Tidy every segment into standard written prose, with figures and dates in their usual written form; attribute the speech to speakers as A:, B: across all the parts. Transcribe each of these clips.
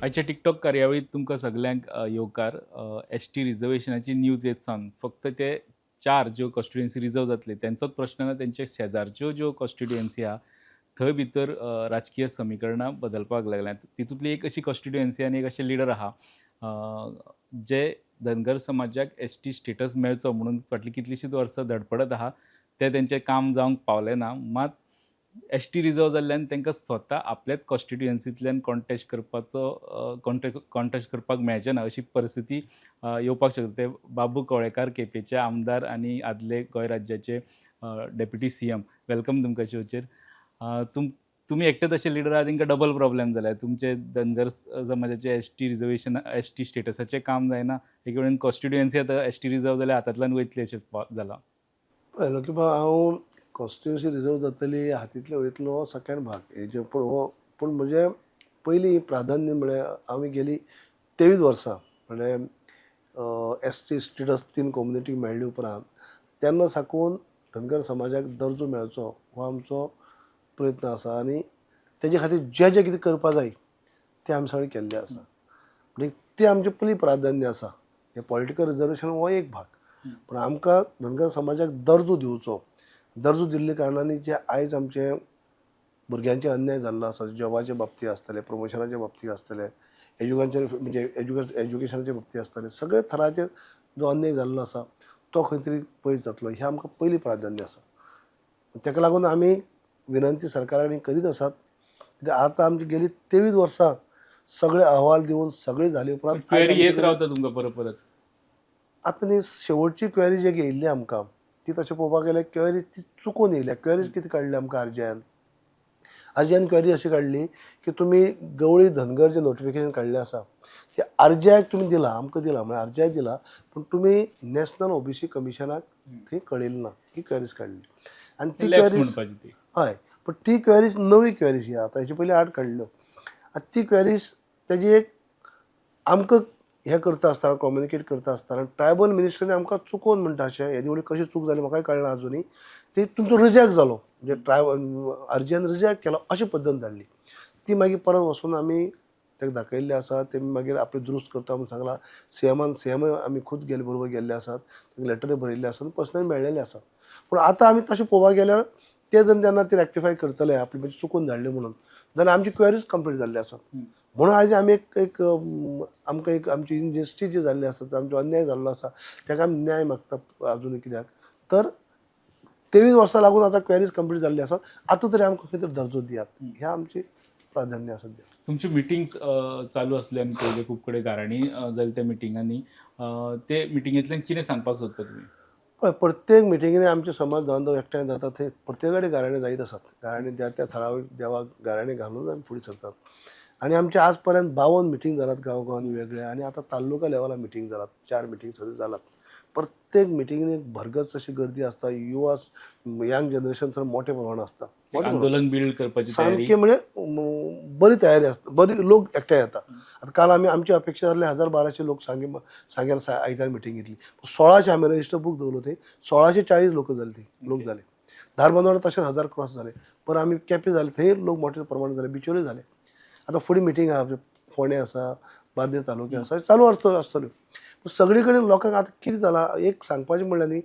A: आयच्या टिकटॉक कार्यावळीत तुमकां सगल्यांक येवकार. एस टी रिजर्वेशनाची न्यूज येत सावन फक्त ते चार ज्यो कॉन्स्टिट्युएन्सी रिजर्व जातले तेंचोच प्रश्न ना, तेंचे शेजारच्यो ज्यो कॉन्स्टिट्युएन्सी आहा थंय भितर राजकीय समीकरणां बदलपाक लागल्यांत. तितूंतली एक अशी कॉन्स्टिट्युएन्सी आनी एक अशे लिडर आहा जे धनगर समाजाक एस टी स्टेटस मेळचो म्हणून फाटलीं कितलींशींच वर्सां धडपडत आहा. तें तेंचें काम जावंक पावलें ना. मात एस टी रिजर्व जाल्ल्यान तांकां स्वता आपल्याच कॉन्स्टिट्युएन्सींतल्यान कॉन्टेस्ट करपाचो कॉन्टेस्ट करपाक मेळचें ना अशी परिस्थिती येवपाक शकता. ते बाबू कवळेकार, केपेंचे आमदार आनी आदले गोंय राज्याचे डेप्युटी सीएम. Welcome तुमकां शोचेर. तुमी एकटेच अशे लिडर आहा तांकां डबल प्रॉब्लेम जाल्या. तुमचे धनगर समाजाचे S T reservation, S T स्टेटसाचें काम जायना, एके कडेन कॉन्स्टिट्युएन्सी आतां एस टी रिजर्व जाल्यार हातांतल्यान वयतली अशें जालां.
B: पळय की हांव कॉन्स्टिट्युएन्सी रिजर्व जातली हातींतले वयतलो हो सेकंड भाग हेजे, पूण हो पूण म्हजें पयलीं प्राधान्य म्हळ्यार आमी गेली 23 वर्सां म्हळ्यार एस टी स्टेटस तीन कम्युनिटीक मेळ्ळे उपरांत तेन्ना साकून धनगर समाजाक दर्जो मेळचो हो आमचो प्रयत्न आसा आनी तेजे खातीर जें जें कितें करपा जाय तें आमी सगळें केल्लें आसा. म्हणजे तें आमचें पयलीं प्राधान्य आसा. हें पॉलिटिकल रिजर्वेशन हो एक भाग, पूण आमकां धनगर समाजाक दर्जो दिवचो. दर्जो दिल्ले कारणान जे आयज आमचे भुरग्यांचे अन्याय जाल्लो आसा, जॉबाच्या बाबतींत आसतले, प्रमोशनाच्या बाबतींत आसतले, एज्युकेशन म्हणजे एज्युकेशनाच्या बाबतींत आसतले, सगळे थराचेर जो अन्याय जाल्लो आसा तो खंय तरी पयस जातलो हें आमकां पयलीं प्राधान्य आसा. ताका लागून आमी विनंती सरकारा कडेन करीत आसात, कित्याक आतां आमची गेली 23 वर्सां सगळे अहवाल दिवन सगळें जाले उपरांत
A: क्वेरी येत रावता तुमकां परत परत?
B: आतां न्ही, शेवटची क्वेरी जी येयल्ली आमकां ती तशें पळोवपाक गेल्यार क्वेरी ती चुकून येयल्या. क्वेरीज कितें काडली आमकां आरजीआयन? आरजीआयन क्वेरी अशी काडली की तुमी गवळी धनगर जें नोटिफिकेशन काडलें आसा तें आरजीआयक तुमी दिलां, आमकां दिलां म्हळ्यार आरजीआय दिलां, पूण तुमी नॅशनल ओबीसी कमिशनाक थंय कळयलें ना. ही क्वेरीज काडली आनी ती
A: लॅप्स
B: क्वेरीज
A: म्हणपाची ती.
B: हय, पूण ती क्वेरीज नवी क्वेरीज ही आतां हेचे पयलीं आठ काडल्यो. आतां ती क्वेरीज तेजी एक आमकां हें करता आसतना, कम्युनिकेट करता आसतना ट्रायबल मिनिस्ट्रीन आमकां चुकोवन म्हणटा अशें, येदी व्हडली कशी चूक जाली म्हाकाय कळना आजुनूय, ती तुमचो रिजेक्ट जालो म्हणजे ट्रायबल आरजीआयन रिजेक्ट केलो अशे पद्दतीन धाडली. ती मागीर परत वचून आमी ताका दाखयल्लें आसा. तेमी मागीर आपलें दुरुस्त करता म्हूण सांगलां. सीएमान, सीएमय आमी खूद गेले बरोबर गेल्ले आसात, ताका लेटरूय बरयल्ले आसात, पर्सनली मेळ्ळेले आसात. पूण आतां आमी तशें पळोवपाक गेल्यार ते जर जेन्ना ते रेक्टिफाय करतले आपली म्हणजे चुकून धाडले म्हणून जाल्यार आमची क्वेरीज कंप्लीट जाल्ली आसात. म्हणून आयज आमी एक एक आमकां एक आमची इनजस्टीस जी जाल्ली आसा, आमचो अन्याय जाल्लो आसा, ताका आमी न्याय मागता आजुनूय. कित्याक तर 23 वर्सां लागून आतां क्वेरीज कंप्लीट जाल्ली आसात, आतां तरी आमकां खंय तरी दर्जो दियात, हें आमची प्राधान्य आसा सद्या.
A: तुमच्यो मिटिंग्स चालू आसल्यो आमी पळयल्यो खूब कडेन गाराणी जालें त्या मिटिंगांनी. ते मिटिंगेंतल्यान कितें सांगपाक सोदता तुमी?
B: पळय, प्रत्येक मिटिंगेनी आमचे समाज बांधव एकठांय जातात, थंय प्रत्येक कडेन गाराणें जायत आसात. गाराणें त्या त्या थळाव्या देवाक गाराणें घालून आमी फुडें सरतात आनी आमचे आज पर्यंत 52 मिटींग जाल्यात गांव गांवांनी वेगळे आनी आतां तालुका लेवलार मिटींग जालात, चार मिटींग सद्या जालात. प्रत्येक मिटिंगेनी एक भरगच अशी गर्दी आसता. युवा, यंग जनरेशन चड मोठ्या प्रमाणात आसता, मोठ्या प्रमाणात.
A: आंदोलन बिल्ड करपाची तयारी?
B: सामकी म्हणजे बरी तयारी आसता, बरी लोक एकठांय येता. आतां काल आमी आमची अपेक्षा जाल्ली 1000-1200 लोक सांगे सांग्यार आयतार मिटींग घेतली, 1600 आमी रजिस्टर बूक दवरलो थंय 1640 लोक जाले थंय लोक जाले. धारबांदोडा तशेंच 1000 क्रॉस जाले. पर आमी केपें जाले, थंय लोक मोठ्या प्रमाणात जाले, बिचोले जाले. आतां फुडें मिटींग आहा, फोंडें आसा, बार्देस तालुक्या आसा, चालू आसतल्यो. पूण सगळे कडेन लोकांक आतां कितें जालां, एक सांगपाचें म्हणल्यार न्ही,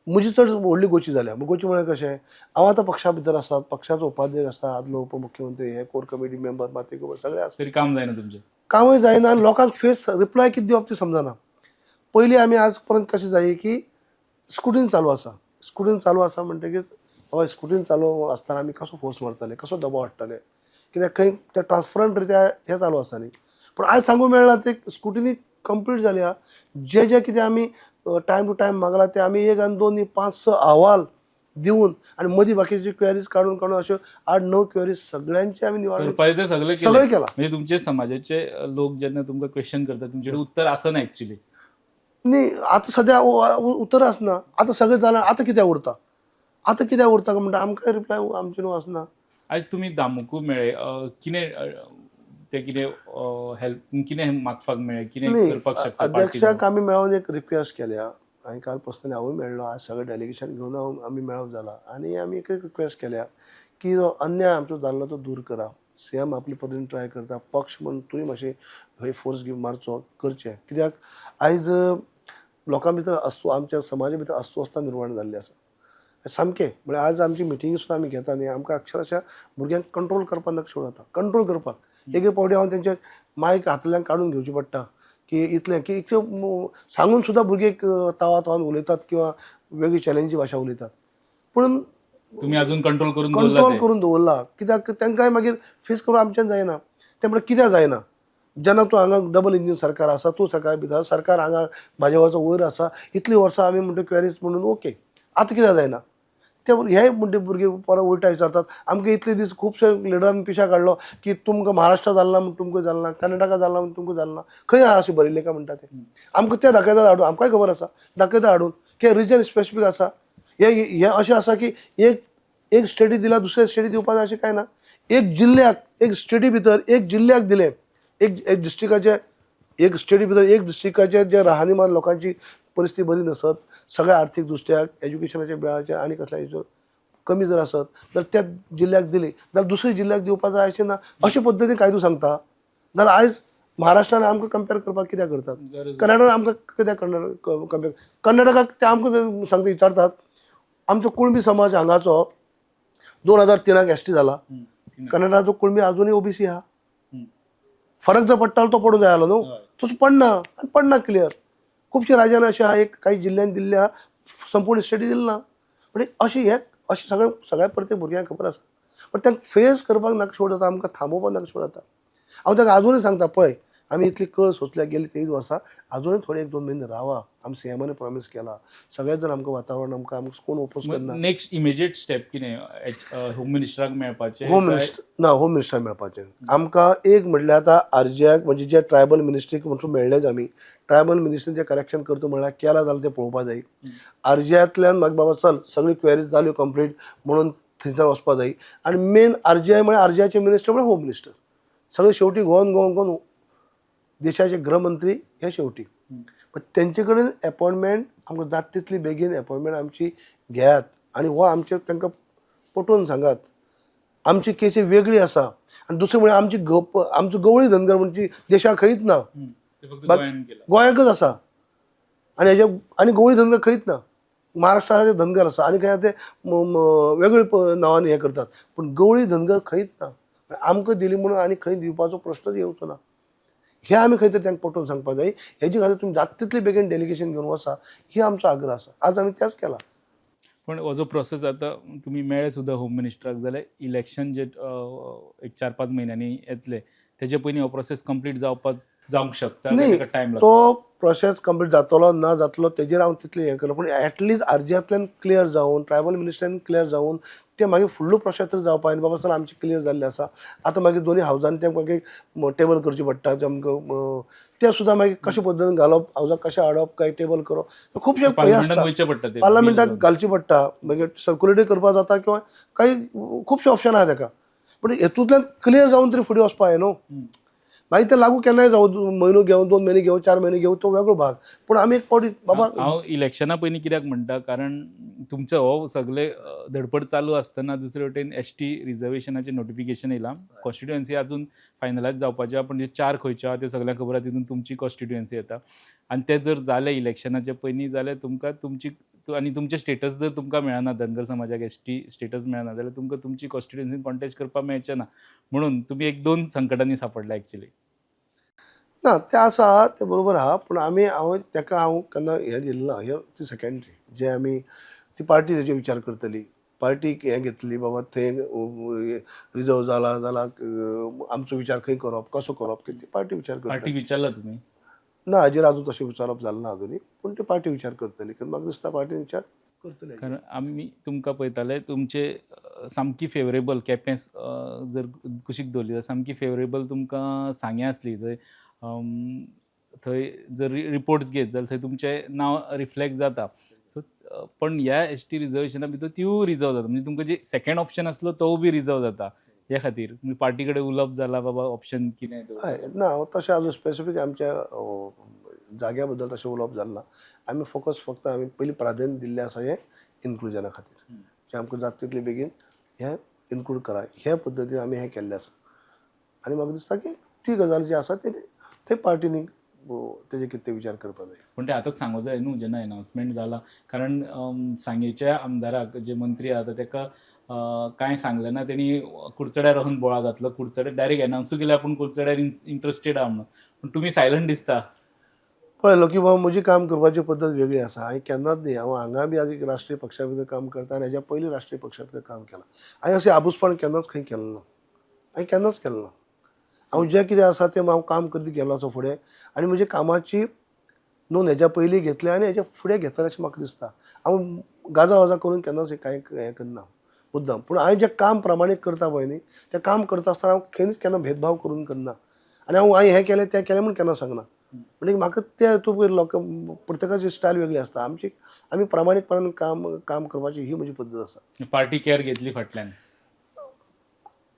B: म्हजी चड व्हडली गोची जाल्या. गोची म्हळ्यार कशें, हांव आतां पक्षा भितर आसा, पक्षाचो उपाध्यक्ष आसा, आदलो उपमुख्यमंत्री, हे कोर कमिटी मेंबर, माती गोबर सगळें आसा.
A: तरी काम जायना तुमचें?
B: कामय जायना आनी लोकांक फेस रिप्लाय कितें दिवप तें समजना. पयलीं आमी आज पर्यंत कशें जाय की स्कुटीन चालू आसा, स्कुटीन चालू आसा म्हणटकीच हय, स्कुटीन चालू आसतना आमी कसो फोर्स मारताले, कसो दबाव हाडटाले, कित्याक खंय ते ट्रान्सपरंट रित्या हें चालू आसा न्ही. पूण आयज सांगूंक मेळना, ते स्कुटिनी कंप्लीट जाल्या. जे जे कितें आमी टायम टू टायम मागला ते आमी एक आनी दोन न्ही, पांच स अहवाल दिवन आनी मदीं बाकीची क्वेरीज काडून काडून अश्यो 8-9 क्वेरीज सगळ्यांचे आमी निवारण
A: करपाचें ते सगळें केलें.
B: सगळें केलां.
A: म्हणजे तुमचे समाजाचे लोक जेन्ना तुमकां क्वेश्चन करतात, तुमचे कडेन उत्तर आसना एक्चुली.
B: न्ही, आतां सद्या उतर आसना. आतां सगळें जालां, आतां कित्याक उरता, आतां कित्याक उरता म्हणटा आमकां रिप्लाय आमचे न्हू आसना.
A: आयज तुमी दामूकू मेळ्ळे, कितें ते कितें हेल्प कितें मागपाक मेळ्ळें, कितें
B: न्ही,
A: करपाक शकता पार्टी?
B: अध्यक्षाक आमी मेळोन एक रिक्वेस्ट केल्या हांवें काल पर्सनली. हांवूय मेळ्ळो आज, सगळें डेलिगेशन घेवन हांव आमी मेळप जाला आनी आमी एक रिक्वेस्ट केल्या की जो अन्याय आमचो जाल्लो तो दूर करा. सीएम आपले पद्दतीन ट्राय करता, पक्ष म्हूण तूंय मातशें थंय फोर्स घेवन मारचो करचें, कित्याक आयज लोकां भितर आमच्या समाजा भितर अस्वस्थता निर्माण जाल्ली आसा सामकें. म्हळ्यार आज आमची मिटिंग सुद्दां आमी घेता न्ही, आमकां अक्षरशा भुरग्यांक कंट्रोल करपाक नाका जाता, कंट्रोल करपाक एक एक फावटी हांव तेंचे मायक हातांतल्यान काडून घेवचें पडटा की इतलें की इतलें सांगून सुद्दां भुरगे तावा तावान उलयतात किंवा वेगळी चॅलेंजी भाशा उलयतात, पूण
A: तुमी अजून कंट्रोल करून
B: कंट्रोल करून दवरला कित्याक तांकांय मागीर फेस करून आमच्यान जायना. ते म्हणल्यार कित्याक जायना, जेन्ना तूं हांगा डबल इंजीन सरकार आसा, तूं सरकार भितर सरकार हांगा भाजपाचो वयर आसा, इतलीं वर्सां आमी म्हणटा क्वेरीज म्हणून ओके, आतां कित्याक जायना ते हे म्हणटे भुरगे परत उलटा विचारतात आमकां. इतले दीस खुबशे लिडरान पिशा काडलो की तुमकां महाराष्ट्रा जालें ना म्हूण तुमकां जालें ना, कर्नाटका जालें ना म्हूण तुमकां जालें ना, खंय आहा अशें बरयल्लें काय म्हणटा ते आमकां ते दाखयतात हाडून, आमकांय खबर आसा दाखयता हाडून की रिजन स्पेसिफीक आसा. हे हे अशें आसा की एक एक स्टेटी दिला दुसऱ्या स्टेटी दिवपाक जाय अशें कांय ना. एक जिल्ल्याक एक स्टेटी भितर एक जिल्ल्याक दिलें, एक एक डिस्ट्रिक्टाचे एक स्टेटी भितर एक डिस्ट्रिक्टाचे जे राहणीमान लोकांची परिस्थिती बरी नसत, सगळ्या आर्थीक दृश्ट्या एज्युकेशनाच्या वेळाचे आनी कसल्या हेचो कमी जर आसत तर त्या जिल्ल्याक दिली जाल्यार दुसऱ्या जिल्ल्याक दिवपाक जाय अशें ना, अशे पद्दतीन कायदो सांगता. जाल्यार आयज महाराष्ट्रान आमकां कंपेर करपाक कित्याक करतात, कर्नाटकान आमकां कित्याक कंपेर, कर्नाटकाक ते आमकां सांगता विचारतात. आमचो कुणबी समाज हांगाचो 2003 एस टी जाला, कर्नाटकाचो कुणबी अजुनूय ओबीसी आहा. फरक जर पडटालो तो पडूं जाय आसलो न्हू, तसो पडना आनी पडना क्लियर. खुबशे राज्यान अशें आहा, एक काही जिल्ल्यांनी दिल्ले आहा, संपूर्ण स्टेटी दिल्ले ना. म्हणजे अशें हे अशें सगळें सगळ्या प्रत्येक भुरग्यांक खबर आसा, पण तांकां फेस करपाक नाका सोड जाता, आमकां थांबोवपाक नाका सोड जाता. हांव तांकां आजुनूय सांगता, पळय आमी इतली कळ सोंसल्या गेली 23 वर्सां, आजुनूय थोडे 1-2 म्हयने रावा, आमी सीएमाने प्रॉमीस केला, सगळें जर आमकां वातावरण आमकां आमकां कोण ओपोज करना.
A: नेक्स्ट इमिजिएट स्टेप कितें होम मिनिस्टराक मेळपाचें?
B: होम मिनिस्टर ना, होम मिनिस्टर मेळपाचें आमकां. एक म्हटल्यार आतां आरजीआयक म्हणजे जे ट्रायबल मिनिस्ट्रीक म्हणून मेळ्ळेच, आमी ट्रायबल मिनिस्ट्रीन जें करेक्शन करता म्हळ्यार केलां जाल्यार तें पळोवपा जाय. आरजीआयंतल्यान म्हाका बाबा चल सगळी क्वेरीज जाल्यो कंप्लीट म्हणून थंयसर वचपा जाय. आनी मेन आरजीआय म्हळ्यार आरजीआयचे मिनिस्टर म्हळ्यार होम मिनिस्टर, सगळें शेवटी गोवन गोवन गोवन देशाचे गृहमंत्री हे शेवटी. पण तेंचे कडेन एपॉयंटमेंट आमकां जाता तितली बेगीन एपॉयंटमेंट आमची घेयात आनी हो आमचे तांकां पटोवन सांगात. आमची केसी वेगळी आसा आनी दुसरें म्हळ्यार आमची आमचो गवळी धनगर म्हणजे देशाक खंयच ना, गोंयांकच आसा. आनी हेजे आनी गवळी धनगर खंयच ना, महाराष्ट्राचे धनगर आसा आनी खंय ते वेगळे नांवांनी हें करतात, पूण गवळी धनगर खंयच ना. आमकां दिली म्हणून आनी खंय दिवपाचो प्रश्नच येवचो ना. हे आमी खंय तरी तांकां पटोवन सांगपाक जाय. हेजे खातीर तुमी जाता तितले बेगीन डेलिगेशन घेवन वचा, ही आमचो आग्रह आसा. आज आमी तेंच केला.
A: पण हो जो प्रोसेस आतां तुमी मेळ्ळे सुद्दां होम मिनिस्टराक जाल्यार इलेक्शन जे एक 4-5 म्हयन्यांनी येतले तेजे पयलीं हो प्रोसेस कंप्लीट जावंक शकता?
B: न्ही, तो प्रोसेस कंप्लीट जातलो ना जातलो तेजेर हांव तितलें हें करना, पूण एटलिस्ट आरजीआंतल्यान क्लियर जावन ट्रायबल मिनिस्टरान क्लियर जावन ते मागीर फुडलो प्रोसेस तरी जावपा आनी बाबा चल आमचें क्लियर जाल्लें आसा, आतां मागीर दोनूय हावजान ते मागीर टेबल करचें पडटा, आमकां तें सुद्दां मागीर कशे पद्दतीन घालप, हावजाक कशें हाडप, काय टेबल करप, खुबशे हें आसता, पार्लमेंटाक घालचें पडटा, मागीर सर्कुलेटूय करपाक जाता किंवा काही खुबशे ऑप्शन आहा तेका, पूण हेतूंतल्यान क्लियर जावन तरी फुडें वचपा जाय न्हू. मागीर ते लागू केन्नाय जावं, म्हयनो घेवं, 2 म्हयने घेवं, 4 म्हयने घेवं, तो वेगळो भाग, पूण आमी एक फावटी बाबा
A: हांव इलेक्शना पयलीं कित्याक म्हणटा, कारण तुमचो हो सगळे धडपड चालू आसतना दुसरे वटेन एस टी रिजर्वेशनाचें नोटिफिकेशन येयलां, कॉन्स्टिट्युएन्सी अजून फायनलायज जावपाची आहा, पण जे 4 खंयच्यो आहा त्यो सगळ्यांक खबर आहा, तितून तुमची कॉन्स्टिट्युएन्सी येता. आनी तें जर जालें इलेक्शनाचे पयलीं जाल्यार तुमकां तुमची आनी तुमचें स्टेटस जर तुमकां मेळना, धनगर समाजाक एस टी स्टेटस मेळना जाल्यार तुमकां तुमची कॉन्स्टिट्युएन्सीन कॉन्टेस्ट करपाक मेळचें ना, म्हणून तुमी 1-2 संकटांनी सांपडला एक्चुली.
B: ना तें आसा तें बरोबर आहा, पूण आमी हांव तेका हांव केन्ना हें दिलें ना, हें ती सेकेंडरी जे आमी ती पार्टी तेजेर विचार करतली, पार्टीक हें घेतली बाबा थंय रिजर्व जाला जाल्यार आमचो विचार खंय करप, कसो करप, कितें पार्टी विचार करतली.
A: पार्टी विचारला तुमी?
B: ना, हाजेर आजून तशें विचारप जालें ना आजुनूय, पूण ती पार्टी विचार करतली, कारण म्हाका दिसता पार्टीन विचार करतले.
A: कारण आमी तुमकां पळयताले तुमचे सामकी फेवरेबल केपें जर कुशीक दवरली जाल्यार सामकी फेवरेबल तुमकां सांगें आसली, थंय थंय जर रिपोर्ट्स घेत जाल्यार थंय तुमचें नांव रिफ्लेक्ट जाता. सो पण ह्या एस टी रिजर्वेशना भितर त्योय रिजर्व जाता, म्हणजे तुमकां जे सेकेंड ऑप्शन आसलो तो बी रिजर्व जाता. ह्या खातीर तुमी पार्टी कडेन उलोवप जाला बाबा ऑप्शन कितें?
B: हय ना, तशें आजून स्पेसिफीक आमच्या जाग्या बद्दल तशें उलोवप जालें ना. आमी फोकस फक्त आमी पयलीं प्राधान्य दिल्लें आसा हें इन्क्लुजना खातीर, जें आमकां जाता तितले बेगीन हें इन्क्लूड करा, हे पद्दतीन आमी हें केल्लें आसा. आनी म्हाका दिसता की ती गजाल जी आसा ते ते पार्टीनी तेजे कितें ते विचार करपाक जाय.
A: पूण ते आतांच सांगूं जाय न्हू जेन्ना एनावन्समेंट जाला, कारण सांगेच्या आमदाराक जे मंत्री आहा ताका कांय सांगलें ना, तेणी कुडचड्यार वचून बोळा घातलो. कुडचड्यार डायरेक्ट एनावन्सूय केलें आपूण कुडचड्यार इंट्रस्टेड आहा म्हणून, पूण तुमी सायलंट दिसता.
B: पळय लकी बाब, म्हजी काम करपाची पद्दत वेगळी आसा. हांवें केन्नाच न्ही, हांव हांगा बी आज एक राष्ट्रीय पक्षा भितर काम करता आनी हेज्या पयलीं राष्ट्रीय पक्षा भितर काम केलां. हांवें अशें आबूजपण केन्नाच खंय केलें ना, हांवें केन्नाच केलें ना. हांव जें कितें आसा तें हांव काम करीत गेलो आसा फुडें आनी म्हज्या कामाची नोंद हेज्या पयलीं घेतल्या आनी हेज्या फुडें घेतलें अशें म्हाका दिसता. हांव गाजा वाजा करून केन्नाच कांय हें करना मुद्दम, पूण हांवें जें काम प्रमाणीक करता पळय न्ही, तें काम करता आसतना हांव खंयच केन्ना भेदभाव करून करना आनी हांव हांवें हें केलें तें केलें म्हूण केन्ना सांगना. म्हणजे म्हाका ते तूं लोक प्रत्येकाची स्टायल वेगळी आसता, आमची आमी प्रामाणीकपणान काम काम करपाची ही म्हजी पद्दत आसा.
A: पार्टी केअर घेतली फाटल्यान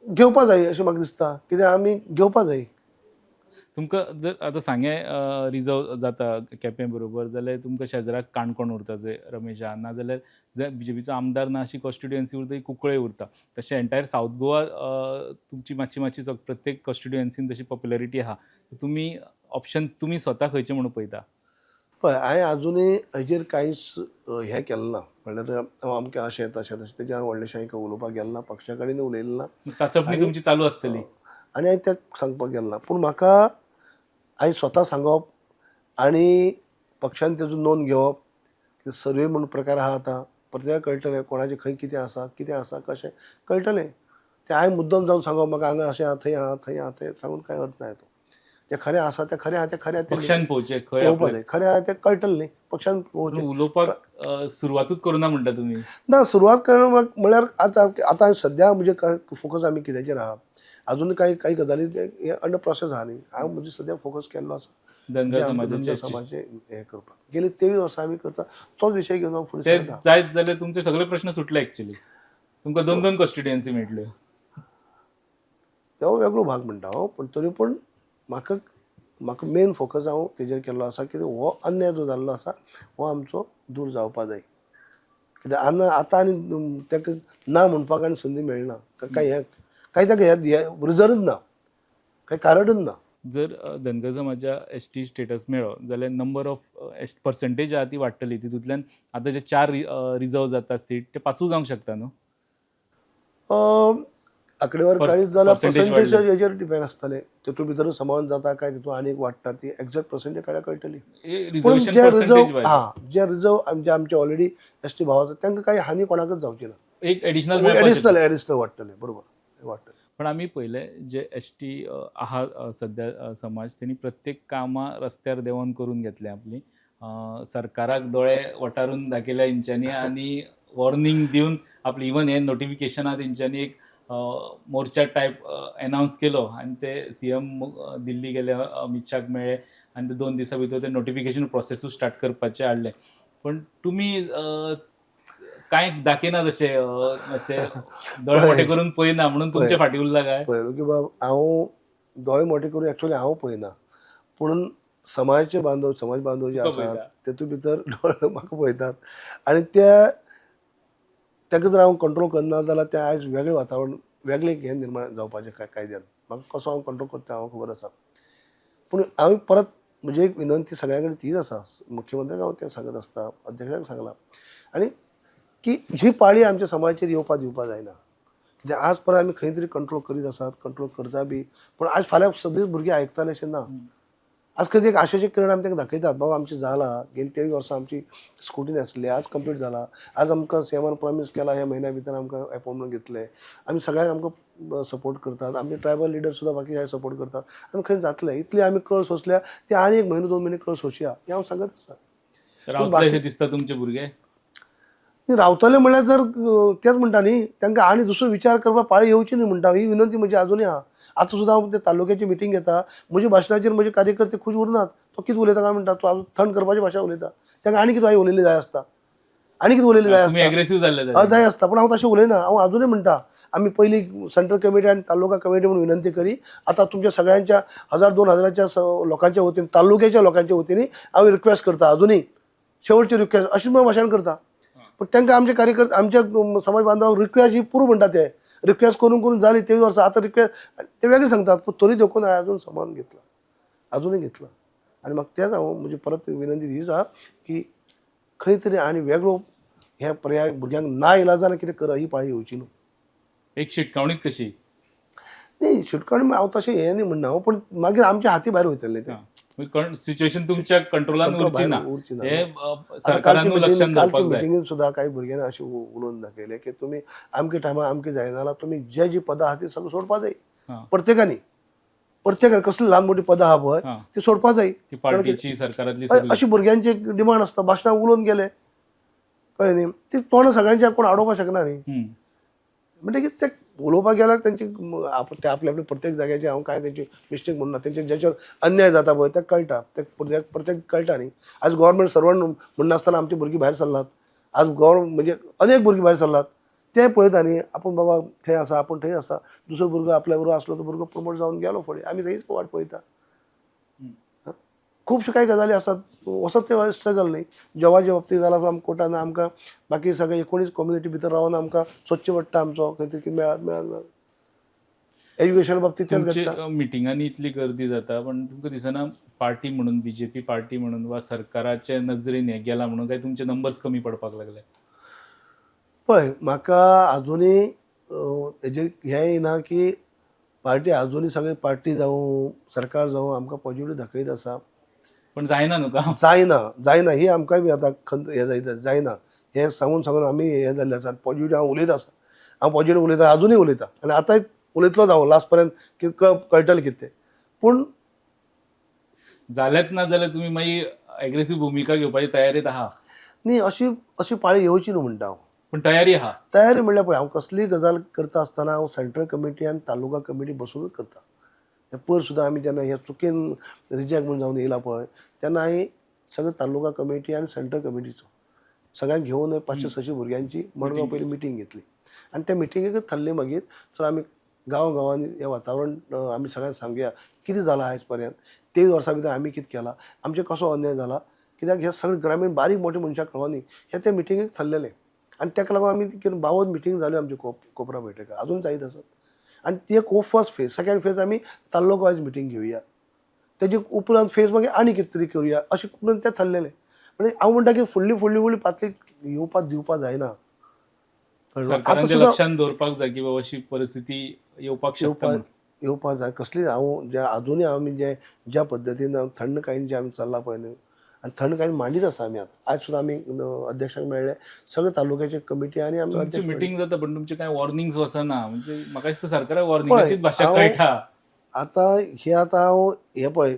B: घेवपा जाय अशें म्हाका दिसता, कित्याक आमी घेवपा जाय.
A: तुमकां जर आतां सांगें रिजर्व जाता केपें बरोबर जाल्यार तुमकां शेजराक काणकोण उरता जंय रमेश आहा, नाजाल्यार जंय बीजेपीचो आमदार ना अशी कॉन्स्टिट्युएन्सी उरता ती कुंकळे उरता. तशें एंटायर सावथ गोवा तुमची मातशी मातशी प्रत्येक कॉन्स्टिट्युएन्सीन तशी पॉप्युलरिटी आहा. तुमी ऑप्शन तुमी स्वता खंयचें म्हणून पळयता?
B: पळय, हांवें आजुनूय हेजेर कांयच हें केलें ना, म्हणल्यार हांव अमकें अशें तशें तशें तेजेर हांव व्हडलेशें हांवें उलोवपाक गेलें ना, पक्षा कडेन उलयलें ना,
A: चाचपणी तुमची चालू आसतली.
B: आनी हांवें तें सांगपाक गेलें ना. पूण म्हाका हांवें स्वता सांगप आनी पक्षान तेजो नोंद घेवप की सर्वे म्हूण प्रकार आहा आतां प्रत्येकाक कळटलें कोणाचें खंय कितें आसा, कितें आसा कशें कळटलें. तें हांवें मुद्दम जावन सांगप म्हाका हांगा अशें आहा थंय आहा थंय आहा थंय सांगून कांय अर्थ ना. तो जें खरें आसा तें खरें आहा, तें खरें आहा तें
A: पक्षान पळोवचें खंय
B: पळोवपाक जाय, खरें आहा तें कळटलें न्ही पक्षान पळोवचें.
A: उलोवपाक सुरवातूच करुना म्हणटा तुमी?
B: ना, सुरवात करणं म्हळ्यार आतां आतां सद्या म्हजें फोकस आमी कित्याचेर आहा, अजून कांय कांय गजाली अंडर प्रोसेस आहा न्ही. हांव म्हजें सद्या फोकस केल्लो आसा
A: धनगर
B: धनगर
A: समाजाचे
B: समाजाचे हें करपाक. गेले 23 वर्सां आमी करता तोच विशय घेवन हांव फुडें
A: ते
B: सरता.
A: जायत जाल्यार तुमचे सगळे प्रश्न सुटले एक्चुअली, तुमकां दोन दोन कॉन्स्टिट्युएन्सी मेळटल्यो.
B: तो वेगळो भाग म्हणटा हांव, पूण तरी पूण म्हाका म्हाका मेन फोकस हांव तेजेर केल्लो आसा की हो अन्याय जो जाल्लो आसा हो आमचो दूर जावपा जाय. कित्याक आतां आनी ताका ना म्हणपाक आनी संदी मेळना, कांय हें कांय ताका हें रिजनूच ना, कांय कारणूच ना.
A: जर धनगर समाजा एस टी स्टेटस मेळ्ळो जाल्यार नंबर ऑफ एस पर्संटेज आहा ती वाडटली, तितूंतल्यान आतां जे 4 रिजर्व जाता सीट ते 5 जावंक शकता न्हू?
B: आंकडेवार काडीत जाल्यार
A: पर्सेंटेज
B: पर्संटेज
A: वाडली.
B: हेजेर डिपेंड आसतलें, तितूंत भितर समावन जाता काय तितूंत आनीक वाडटा ती एग्जॅक्ट पर्संटेज काडल्यार कळटली. पूण
A: रिजर्वेशन
B: जे
A: पर्संटेज
B: रिजर्व
A: वाडली
B: हा जे रिजर्व आमचे आमचे ऑलरेडी एस टी भाव आसा तांकां कांय हानी कोणाकच जावची ना,
A: एक एडिशनल
B: एडिशनल एडिशनल वाडटलें, बरोबर वाडटलें.
A: पण आमी पळयलें जे एस टी आहा सद्या समाज तेणी प्रत्येक कामां रस्त्यार देंवोन करून घेतल्या आपली, सरकाराक दोळे वटारून दाखयल्या तेंच्यांनी आनी वॉर्निंग दिवन आपली इवन हे नोटिफिकेशनां तेंच्यांनी एक मोर्चा टायप एनावन्स केलो आनी ते सी एम दिल्ली गेले, अमीत शाक मेळ्ळे आनी ते 2 दिसां भितर ते नोटिफिकेशन प्रोसेसूय स्टार्ट करपाचें हाडलें. पण तुमी कांय दाखयना तशें, मातशें दोळे मोठे करून पळयना म्हणून तुमचे फाटी उरला काय?
B: पळय की बाब, हांव दोळे मोठे करून एक्चुअली हांव पळयना, पूण समाजाचे बांधव समाज बांधव जे
A: तुका
B: आसात
A: पळयता.
B: तेतूंत भितर दोळे म्हाका पळयतात आनी त्या ताका जर हांव कंट्रोल करना जाल्यार तें आयज वेगळें वातावरण वेगळें हें निर्माण जावपाचें कायद्यान म्हाका कसो हांव कंट्रोल करता हांव खबर आसा. पूण हांव परत म्हजी एक विनंती सगळ्यां कडेन तीच आसा, मुख्यमंत्र्याक हांव तें सांगत आसता, अध्यक्षांक सांगलां आनी की ही पाळी आमच्या समाजाचेर येवपा दिवपा जायना. कित्याक आज परत आमी खंय तरी कंट्रोल करीत आसात, कंट्रोल करता बी, पूण आज फाल्यां सगळींच भुरगीं आयकताले अशें ना. आज खंय एक आशेचें किरण आमी तांकां दाखयतात, बाबा आमचें जालां, गेली 23 वर्सां आमची स्कुटी नासली, आज कंप्लीट जाला, आज आमकां सीएमान प्रॉमीस केला ह्या म्हयन्या भितर आमकां एपॉयंटमेंट घेतले, आमी सगळ्यांक आमकां सपोर्ट करतात, आमचे ट्रायबल लिडर सुद्दां बाकी हे सपोर्ट करतात, आमी खंय जातले इतली आमी कळ सोंसल्या ते आनी 1 म्हयनो 2 म्हयने कळ सोंसया हें हांव सांगत आसा.
A: रावतले अशें दिसता तुमचे भुरगे?
B: रावतले म्हणल्यार जर तेच म्हणटा न्ही, तांकां आनी दुसरो विचार करपाक पाळी येवची न्ही म्हणटा, ही विनंती म्हजी आजुनूय आहा. आतां सुद्दां हांव ते तालुक्याची मिटींग घेता, म्हज्या भाशणाचेर म्हजे कार्यकर्ते खूश उरनात, तो कितें उलयता काय म्हणटा, तो आजून थंड करपाची भाशा उलयता, तांकां आनी कितें हांवें उलयल्लें जाय आसता, आनी कितें उलयल्लें जाय आसता,
A: एग्रेसीव जाल्ले
B: जाय आसता, पूण हांव तशें उलयना. हांव आजुनूय म्हणटा आमी पयलीं सेंट्रल कमिटी आनी तालुका कमिटी म्हणून विनंती करी, आतां तुमच्या सगळ्यांच्या 1000 2 हजाराच्या लोकांच्या वतीन, तालुक्याच्या लोकांच्या वतीन हांव रिक्वेस्ट करता, आजुनूय शेवटची रिक्वेस्ट अशी म्हणून भाशण करता. पूण तांकां आमचे कार्यकर्ते आमच्या समाज बांधवांक रिक्वेस्ट ही पुरो म्हणटा ते, रिक्वेस्ट करून करून जाली 23 वर्सां. आतां रिक्वेस्ट ते वेगळें सांगतात, पूण तरी देखून हांवें अजून सांबाळून घेतला, अजुनूय घेतला. आनी म्हाका तेंच हांव म्हजी परत विनंती हीच आहा की खंय तरी आनी वेगळो हे पर्याय भुरग्यांक ना इलाजान कितें कर ही पाळी येवची न्हू.
A: एक शिटकावणीच कशी.
B: न्ही, शिटकावणी हांव तशें हें न्ही म्हणना हांव, पूण मागीर आमच्या हाती भायर वयतलें तें.
A: सिच्युएशन तुमच्या कंट्रोलान उरची ना,
B: उरची ना.
A: हे
B: आतां
A: सरकारानूय लक्षांत
B: कालच्या
A: दवरपाक जाय.
B: मिटिंगेन सुद्दां कांय भुरग्यांनी अशें उलोवन दाखयलें की तुमी आमके टायमार आमके जायना जाल्यार तुमी जे जी पदां आहा ती सगळीं सोडपा जाय. प्रत्येकानी, प्रत्येकान कसली ल्हान मोठी पदां आहा पळय ती सोडपा जाय.
A: ती पार्टीची, सरकारातली
B: हय,
A: सगळी.
B: अशी भुरग्यांची एक डिमांड आसता. भाशणां उलोवन गेले, कळ्ळें न्ही, ती तोंडां सगळ्यांच्या कोण आडोवपाक शकना न्ही. म्हणटकीर ते उलोवपाक गेल्यार तेंची ते आपले आपले प्रत्येक जाग्याचे हांव कांय तेंची मिस्टेक म्हणना, तेंचे जेचेर अन्याय जाता पळय ते कळटा, ते प्रत्येक कळटा न्ही. आज गव्हर्मेंट सर्वंट म्हणनासतना आमची भुरगीं भायर सरलात, आज गव्हर्मेंट म्हणजे अनेक भुरगीं भायर सरलात, ते पळयता न्ही आपूण बाबा थंय आसा, आपूण थंय आसा, दुसरो भुरगो आपल्या बरोबर आसलो तो भुरगो प्रमोट जावन गेलो फुडें, आमी थंयच वाट पळयता. खुबश्यो कांय गजाली आसात, वचत ते स्ट्रगल न्ही. जॉबाच्या बाबतींत जाल्यार आमकां कोर्टान आमकां बाकी सगळे 19 कम्युनिटी भितर रावन आमकां सोदचें पडटा, आमचो खंय तरी कितें मेळत मेळत मेळत. एज्युकेशन बाबतींत तेंच
A: तुमचे
B: घडटा.
A: मिटिंगांनी इतली गर्दी जाता, पण तुमकां दिसना पार्टी म्हणून, बीजेपी पार्टी म्हणून वा सरकाराचे नजरेन हें गेला म्हणून काय तुमचे नंबर्स कमी पडपाक लागले?
B: पळय, म्हाका आजुनूय हेजेर हें येना की पार्टी आजुनूय सगळे पार्टी जावं सरकार जावं आमकां पॉझिटिव्ह दाखयत आसा.
A: पण जायना न्हू काम.
B: जायना, जायना ही आमकांय बी आतां खंत हें जायत जायना हें सांगून सांगून आमी हें जाल्लें आसा. पॉझिटिव्ह हांव उलयत आसा, हांव पॉझिटिव्ह उलयता, आजुनूय उलयता आनी आतांय उलयतलोच हांव लास्ट पर्यंत की कळटलें कितें तें. पूण
A: जालेंच ना जाल्यार तुमी मागीर एग्रेसीव भुमिका घेवपाची तयारीत आहा?
B: न्ही, अशी अशी पाळी येवची न्हू म्हणटा हांव.
A: पण तयारी आहा.
B: तयारी म्हणल्यार पळय, हांव कसलीय गजाल करता आसतना हांव सेंट्रल कमिटी आनी तालुका कमिटी बसोवनूच करता. हे पयर सुद्दां आमी जेन्ना हे चुकीन रिजेक्ट म्हूण जावन येयला पळय, तेन्ना हांवें सगळे तालुका कमिटी आनी सेंट्रल कमिटीचो सगळ्यांक घेवन 500-600 भुरग्यांची मडगांव पयली मिटींग घेतली आनी त्या मिटिंगेकच थारलें मागीर चल आमी गांव गांवांनी हें वातावरण आमी सगळ्यांक सांगया कितें जालां आयज पर्यंत 23 वर्सां भितर आमी कितें केलां, आमचें कसो अन्याय जाला, कित्याक हे सगळे ग्रामीण बारीक मोठे मनशाक कळोनी हें त्या मिटिंगेक थारलेलें. आनी ताका लागून आमी कितें 52 मिटींग जाल्यो आमच्यो कोपरा बैठका अजून जायत आसात. आनी ती एक हो फर्स्ट फेज, सेकंड फेज आमी तालुको वायज मिटींग घेवया, तेजे उपरांत फेज मागीर आनी कितें तरी करुया अशें म्हणून तें थारलेलें. म्हणजे हांव म्हणटा की फुडली फुडली फुडली पातळी येवपाक दिवपाक जायना. कळ्ळें? आतां
A: सरकारान ते
B: सुद्दां
A: लक्षांत दवरपाक जाय की बाबा अशी परिस्थिती येवपाक शकता
B: येवपाक
A: म्हणून.
B: येवपाक जाय कसली. हांव जे आजुनूय आमी जे ज्या पद्दतीन थंडकायेन जे आमी चल्ला पळय न्हू, आनी थंडकायेन मांडीत आसा आमी आतां. आयज सुद्दां आमी अध्यक्षांक मेळ्ळे, सगळे तालुक्याचे कमिटी आनी आमी
A: तुमची
B: अध्यक्ष मेळ्ळे.
A: मिटींग जाता पण तुमचे काय वॉर्निंग्स वचना, म्हणजे म्हाका दिसता सरकाराक वॉर्निंगाचीच भाशा
B: हांव-
A: कळटा.
B: आतां हे आतां हांव हें पळय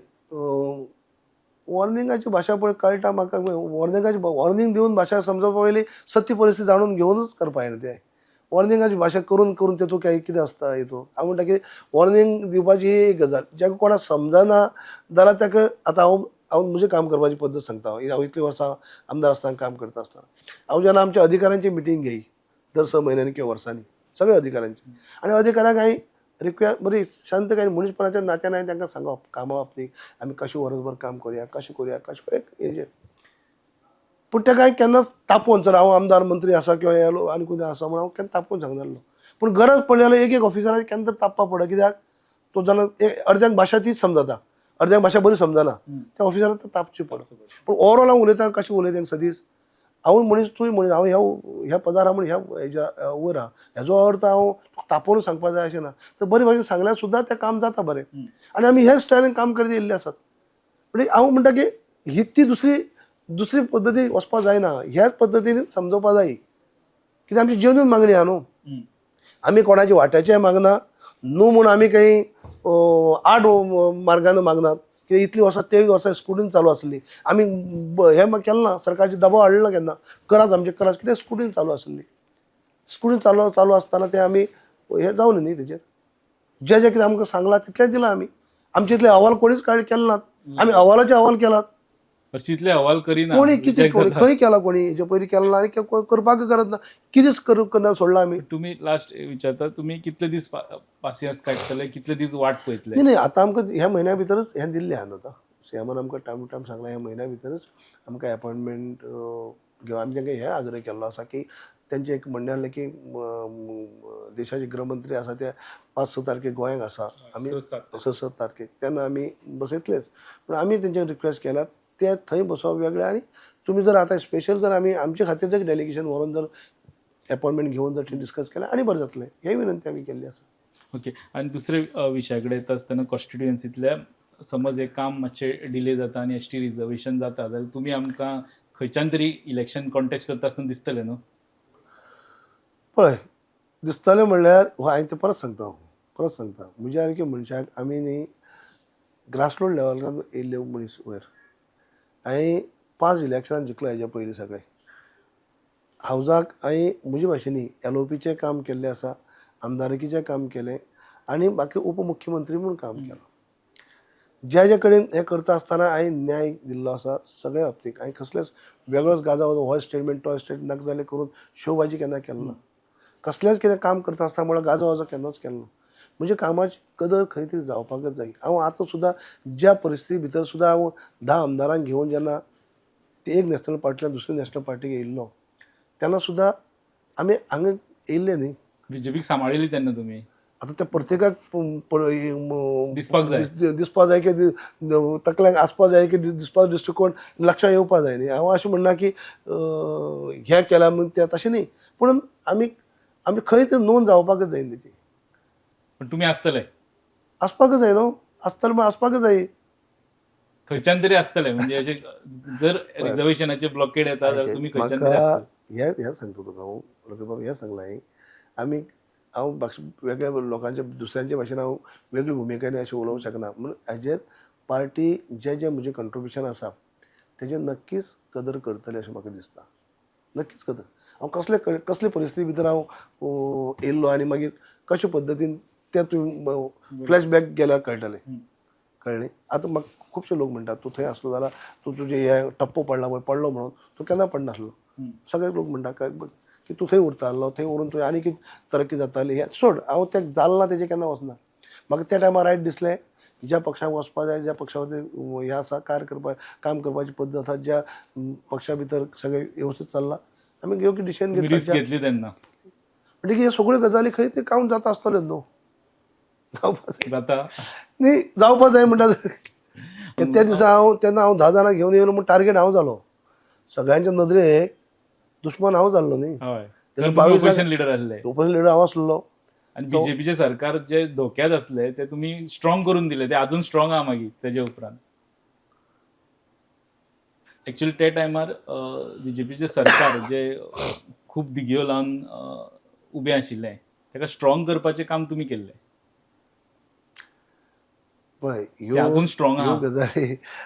B: वॉर्निंगाची भाशा पळय कळटा म्हाका. वॉर्निंगाची वॉर्निंग दिवन भाशा समजवपा पयलीं सत्य परिस्थिती जाणून घेवनूच करपा जाय न्हू तें. वॉर्निंगाची भाशा करून करून तेतूंत काय कितें आसता हितून. हांव म्हणटा की वॉर्निंग दिवपाची ही एक गजाल जाका कोणाक समजना जाल्यार ताका आतां हांव हांव म्हजें काम करपाची पद्दत सांगता. हांव हांव इतलीं वर्सां आमदार आसतना काम करता आसतना हांव जेन्ना आमच्या अधिकाऱ्यांची मिटींग घेई दर 6 म्हयन्यांनी किंवा वर्सांनी सगळ्या अधिकाऱ्यांची, आनी अधिकाऱ्यांक हांवें रिक्वेस्ट बरी शांतकायेन मनीसपणाच्या नात्यान हांवें तांकां सांगप कामा बाबतींत आमी कशें वर्सभर काम करुया, कशें करुया, कशें करुया हेजेर. पूण ताका हांवें केन्नाच तापोवन सर हांव आमदार मंत्री आसा किंवा हे लोक आनी कितें आसा म्हूण हांव केन्ना तापोवन सांगनासलो. पूण गरज पडली जाल्यार एक एक ऑफिसराक केन्ना तरी तापपाक पडटा, कित्याक तो जाल्यार अर्द्यांक भाशा तीच समजता, अर्द्यांक भाशा बरी समजना, त्या ऑफिसराक तापची पडटा. पूण ओवरऑल हांव उलयता कशें उलयता सदींच, हांवूय मनीस तूंय मनीस, हांव ह्या ह्या पदार आहा म्हूण ह्या हेज्या वयर आहा, हेजो अर्थ हांव तापोवन सांगपाक जाय अशें ना, तर बरे भाशेन सांगल्यार सुद्दां तें काम जाता बरें. आनी आमी ह्या स्टायलीन काम करीत येयल्ले आसात. म्हणजे हांव म्हणटा की ही ती दुसरी दुसरी पद्दती वचपाक जायना, ह्याच पद्दतीन समजोवपाक जाय, कित्याक आमची जेन्यून मागणी आहा न्हू. आमी कोणाची वाट्याचें मागना न्हू म्हूण आमी काही आड मार्गान मागनात की इतलीं वर्सां 23 वर्सां स्कुटीन चालू आसली आमी हें केलें ना, सरकारचेर दबाव हाडलो ना केन्ना, करात आमचें करात, कित्याक स्कुटीन चालू आसली, स्कुटीन चालू चालू आसतना तें आमी हें जावं न्ही तेजेर जे जे कितें आमकां सांगलां तितलें दिलां आमी. आमचे इतले अहवाल कोणीच केले नात, आमी अहवालाचे अहवाल केलात.
A: हरशींतले अहवाल करिना.
B: कोणी कितें
A: रिजेक्ट
B: कोणी
A: जाता.
B: खंय केला, कोणी हेजे पयलीं केला ना आनी करपाक गरज ना, कितेंच करना सोडलां आमी.
A: तुमी लास्ट विचारता, तुमी कितले दीस पासियेंस काडटले, कितले दीस वाट पळयतले?
B: न्ही न्ही, आतां आमकां ह्या म्हयन्या भितरच हें दिल्लें आहा आतां सीएमान आमकां टायम टू टायम सांगलां ह्या म्हयन्या भितरच आमकां एपॉयंटमेंट घेवन आमी तांकां हें आग्रह केल्लो आसा की ते तेंचें एक म्हणणें आहलें की देशाचे गृहमंत्री आसा ते 5-6 तारखेक गोंयांक आसा, आमी 6-7 तारखेक तेन्ना आमी बसयतलेच. पूण आमी तेंचे रिक्वेस्ट केल्या ते थंय बसोवप वेगळें आनी तुमी जर आतां स्पेशल जर आमी आमचे खातीर जर डेलिगेशन व्हरोन जर एपॉयंटमेंट घेवन जर थंय डिस्कस केल्यार आनी बरें जातलें, हें विनंती आमी केल्ली आसा.
A: ओके, आनी दुसरे विशया कडेन येता आसतना कॉन्स्टिट्युएन्सींतल्या समज हें काम मातशें डिले जाता आनी एस टी रिजर्वेशन जाता जाल्यार तुमी आमकां खंयच्यान तरी इलेक्शन कॉन्टेस्ट करता आसतना दिसतलें न्हू?
B: पळय दिसतलें म्हणल्यार हांवें तें परत सांगता, हांव परत सांगता, म्हज्या सारके मनशाक आमी न्ही ग्रासरूट लेवलान येयल्ले मनीस वयर. हांवें 5 इलेक्शनां जिखला हेज्या पयलीं सगळे हावजाक. हांवें म्हजे भाशेन न्ही एलओपीचें काम केल्लें आसा, आमदारकीचें काम केलें आनी बाकी उपमुख्यमंत्री म्हूण काम केलां. ज्या ज्या कडेन हें करता आसतना हांवें न्याय दिल्लो आसा सगळ्या बाबतीक. हांवें कसलेच वेगळोच गाजा हो स्टेटमेंट तो स्टेटमेंट नाका जालें करून शोबाजी केन्ना केलो ना. कसलेंच कितें काम करता आसतना म्हळ्यार गाजो वाजो केन्नाच केलो ना. म्हणजे कामाची कदर खंय तरी जावपाकच जाय. हांव आतां सुद्दां ज्या परिस्थिती भितर सुद्दां हांव 10 आमदारांक घेवन जेन्ना ते एक नॅशनल पार्टींतल्यान दुसरी नॅशनल पार्टीक येयल्लो तेन्ना सुद्दां आमी हांगा येयल्ले न्ही.
A: बीजेपीक सांबाळिल्ली तेन्ना तुमी.
B: आतां त्या प्रत्येकाक
A: दिसपाक जाय.
B: दिसपाक जाय की तकल्यांक आसपाक जाय की दिसपाक दृश्टिकोण लक्षांत येवपाक जाय न्ही. हांव अशें म्हणना की हें केलां म्हूण तें तशें न्ही, पूण आमी आमी खंय तरी नोंद जावपाकच जाय न्ही ती.
A: पण तुमी आसतले.
B: आसपाकच जाय न्हू, आसतलें म्हण आसपाकच जाय.
A: खंयच्यान तरी आसतले, म्हणजे अशें जर रिजर्वेशनाचे ब्लॉकेड येता जाल्यार तुमी खंयच्यान तरी
B: म्हाका
A: आसतले.
B: हें हें सांगता तुका हांव रवीबाब, हें सांगलां हांवें. आमी हांव वेगळ्या लोकांच्या दुसऱ्यांच्या भाशेन हांव वेगळी भुमिकांनी अशें उलोवंक शकना, म्हणून हाजेर पार्टी जें जें म्हजें कंट्रिब्युशन आसा तेजें नक्कीच कदर करतली अशें म्हाका दिसता. नक्कीच कदर. हांव कसले कसले परिस्थिती भितर हांव येयल्लो आनी मागीर कशे पद्दतीन तें तुमी फ्लॅशबॅक गेल्यार कळटलें. कळ्ळें? आतां म्हाका खुबशे लोक म्हणटात तूं थंय आसलो जाल्यार तूं तुजें हें टप्पो पडला पळय, पडलो म्हणून तूं केन्ना पडनासलो. सगळे लोक म्हणटा काय की तूं थंय उरता आसलो, थंय उरून तुवें आनी कितें तरक्की जाताली. हें सोड, हांव तें जालें ना तेजें केन्ना वचना. म्हाका त्या टायमार रायट दिसलें ज्या पक्षाक वचपा जाय, ज्या पक्षा वतीन हें आसा कार्य करपा काम करपाची पद्दत आसा, ज्या पक्षा भितर सगळें वेवस्थीत चल्लां, आमी योग्य डिसिजन
A: रिस्क
B: घेतला.
A: घेतली तेन्ना.
B: म्हणजे ह्यो सगळ्यो गजाली खंय ते काउंट जाता आसतल्यो न्हू, जावपा जाय
A: जाता
B: न्ही, जावपा जाय म्हणटा. त्या दिसा हांव तेन्ना हांव 10 जाणांक घेवन येयलो म्हूण टार्गेट हांव जालो, सगळ्यांच्या नदरेक दुस्मान हांव जाल्लो न्ही.
A: हय,
B: तेजो 22
A: ऑपोजिशन लिडर आसले.
B: ओपोजिशन लिडर हांव आसलो.
A: आनी बीजेपीचे सरकार जे धोक्यात असले ते तुमी स्ट्रॉंग करून दिले, ते अजून स्ट्रॉंग आहा मागीर तेजे उपरांत. एक्चुअली ते टायमार बीजेपीचे सरकार जे खूब धिगयो लावन उबें आशिल्लें तेका स्ट्रॉंग करपाचें काम तुमी केल्लें.
B: पळय
A: ते अजून स्ट्रॉंग
B: ह्यो
A: आहा.
B: गजाली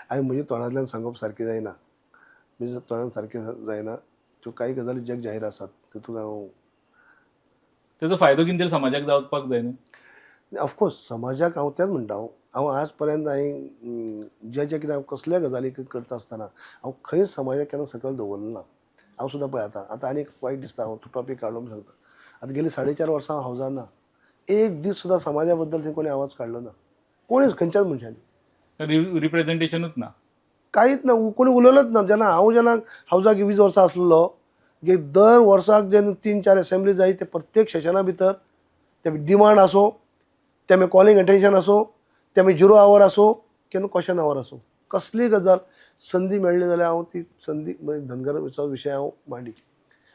B: हांवें म्हज्या तोंडांतल्यान सांगप सारकें जायना, म्हज्या तोंडान सारकें जायना. त्यो कांय गजाली जग जाहीर आसात तितून हांव
A: तेजो फायदो कितें तरी समाजाक जावपाक जाय न्हू.
B: ऑफकोर्स समाजाक हांव तेंच म्हणटा, हांव हांव आज पर्यंत हांवें जें जें कितें हांव कसल्या गजाली करता आसतना हांव खंयच समाजाक केन्ना सकयल दवरलें ना. हांव सुद्दां पळय आतां आतां आनीक वायट दिसता, हांव तो टॉपीक काडलो म्हूण सांगता. आतां गेली 4.5 वर्सां हांव हावजान ना, एक दीस सुद्दां समाजा बद्दल थंय कोणी आवाज काडलो ना, कोणीच खंयच्याच मनशांनी.
A: रिप्रेझेंटेशनूच ना,
B: कांयच ना, कोणी उलयलोच ना. जेन्ना हांव जेन्ना हावजाक 20 वर्सां आसलो की दर वर्साक जेन्ना 3-4 एसेंब्ली जाय ते प्रत्येक सेशना भितर ते डिमांड आसूं, ते मागीर कॉलिंग अटेन्शन आसूं, ते मागीर झिरो our आसूं, केन्ना क्वेश्चन our आसूं, कसलीय गजाल संदी मेळ्ळी जाल्यार हांव ती संदी धनगराचो विशय हांव मांडी.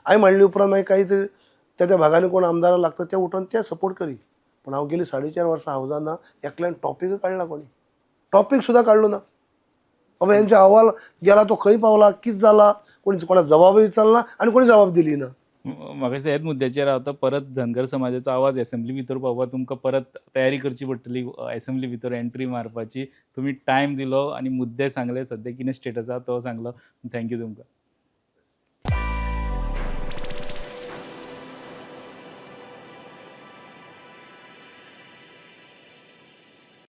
B: हांवें मांडली उपरांत मागीर कांय तरी त्या त्या भागांनी कोण आमदारां लागता ते उठोन ते सपोर्ट करी. पूण हांव गेली 4.5 वर्सां हावजान ना, एकल्यान टॉपिकूय काडला कोणी, टॉपीक सुद्दां काडलो ना. बाबा हेंचो अहवाल गेला तो खंय पावला, कितें जाला, कोणी कोणाक जबाबूय विचारला आनी कोणी जबाब दिली ना.
A: म्हाका दिसता ह्याच मुद्द्याचेर आतां परत धनगर समाजाचो आवाज एसेंब्ली भितर पावपाक तुमकां परत तयारी करची पडटली. एसेंब्ली भितर एंट्री मारपाची तुमी टायम दिलो आनी मुद्दे सांगले, सद्या कितें स्टेटस आसा तो सांगलो. Thank you तुमकां.